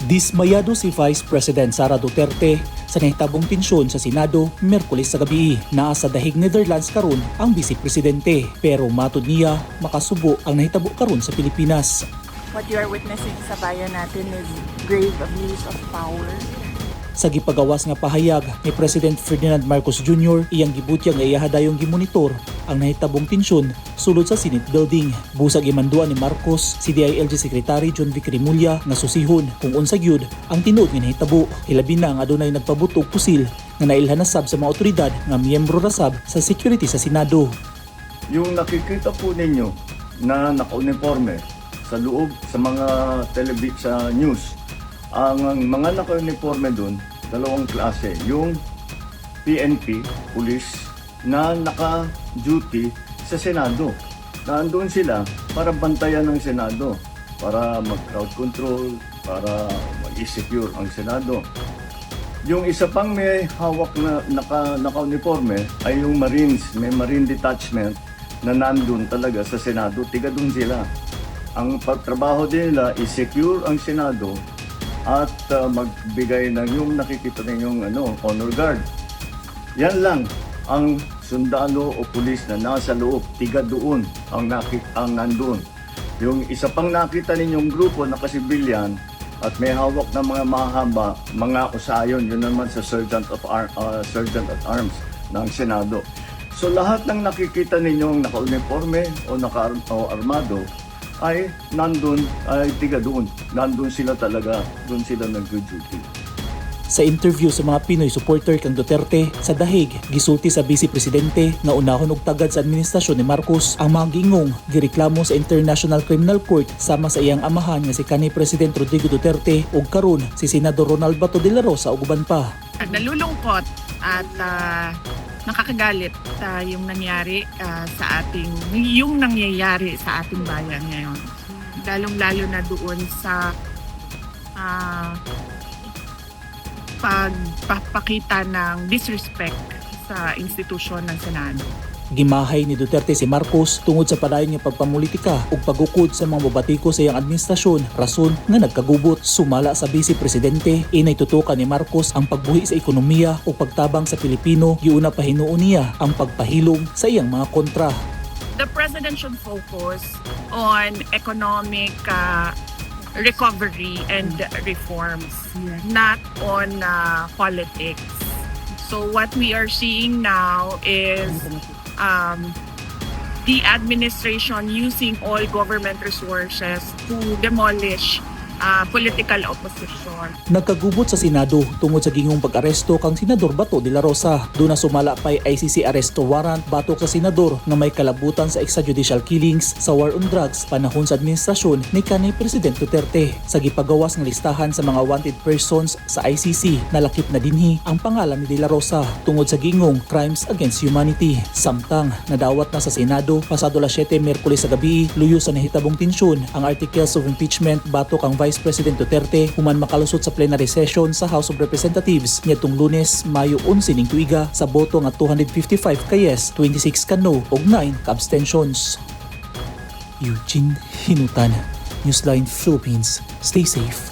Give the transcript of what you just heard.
Dismayado si Vice President Sara Duterte sa nahitabong tensyon sa Senado Miyerkules sa gabi. Naa sa The Hague, Netherlands karon ang Vice Presidente, pero matud niya makasubo ang nahitabo karon sa Pilipinas. What you are witnessing sa bayan natin is grave abuse of power. Sa gipagawas nga pahayag ni President Ferdinand Marcos Jr., iyang gibutyag nga iyaha dayong gimonitor ang nahitabong tensyon sulod sa Senate building. Busag gimanduan ni Marcos si DILG Secretary Jonvic Remulla nga susihon kung unsa gyud ang tinuod nga nahitabo. Hilabi na nga adunay nagpabuto og pusil nga nailhan na sab sa mga otoridad nga miyembro ra sab sa security sa Senado. Yung nakikita po ninyo na naka-uniforme sa loob sa mga sa news, ang mga naka-uniforme doon, dalawang klase. Yung PNP, police, na naka-duty sa Senado. Nandoon sila para bantayan ng Senado, para mag-crowd control, para mag-secure ang Senado. Yung isa pang may hawak na naka-uniforme ay yung Marines, may Marine detachment na nandun talaga sa Senado, tiga dun sila. Ang pagtrabaho din nila is secure ang Senado at magbigay ng yung nakikita ninyong honor guard. Yan lang ang sundalo o pulis na nasa loob, tiga doon ang nandun. Yung isa pang nakita ninyong grupo na kasibilyan at may hawak na mga mahaba, mga usayon, yun naman sa Sergeant at Arms ng Senado. So lahat ng nakikita ninyong naka-uniforme o naka o armado ay nandun, ay tiga doon. Nandun sila talaga, doon sila nag-duty. Sa interview sa mga Pinoy supporter kang Duterte sa The Hague, gisulti sa Vice Presidente nga unahon og tagad sa administrasyon ni Marcos ang mga gingong gireklamo sa International Criminal Court sama sa iyang amahan nga si kanhi President Rodrigo Duterte ug karon si Senador Ronald Bato de la Rosa ug uban pa. Nalulungkot at nakakagalit yung nangyari sa ating yung nangyayari sa ating bayan ngayon. Lalong-lalo na doon sa pagpapakita ng disrespect sa institusyon ng Senado. Gimahay ni Duterte si Marcos tungod sa padayon nga pagpamulitika ug pagukod sa mga mobatiko sa iyang administrasyon, rason nga nagkagubot. Sumala sa Vice Presidente, inay tutukan ni Marcos ang pagbuhi sa ekonomiya ug pagtabang sa Pilipino. Giuna pa hinuon niya ang pagpahilom sa iyang mga kontra. The president should focus on economic recovery and reforms, not on politics. So what we are seeing now is the administration using all government resources to demolish political opposition. Nagkagubot sa Senado tungod sa gingong pag-aresto kang Senador Bato de la Rosa. Duna sumala pay ICC arresto warrant batok sa senador nga may kalabutan sa extrajudicial killings sa war on drugs panahon sa administrasyon ni kanhi President Duterte. Sa gipagawas nga listahan sa mga wanted persons sa ICC, nalakip na dinhi ang pangalan ni de la Rosa tungod sa gingong crimes against humanity. Samtang nadawat na sa Senado pasado alas 7 Miyerkules sa gabi, luyo sa nahitabong tensyon, ang articles of impeachment batok ang Vice President Duterte human makalusot sa plenary session sa House of Representatives niadtong Lunes, Mayo 11 ning tuiga sa boto nga 255 ka yes, 26 ka no ug 9 ka abstentions. Eugene Hinutan, Newsline Philippines. Stay safe.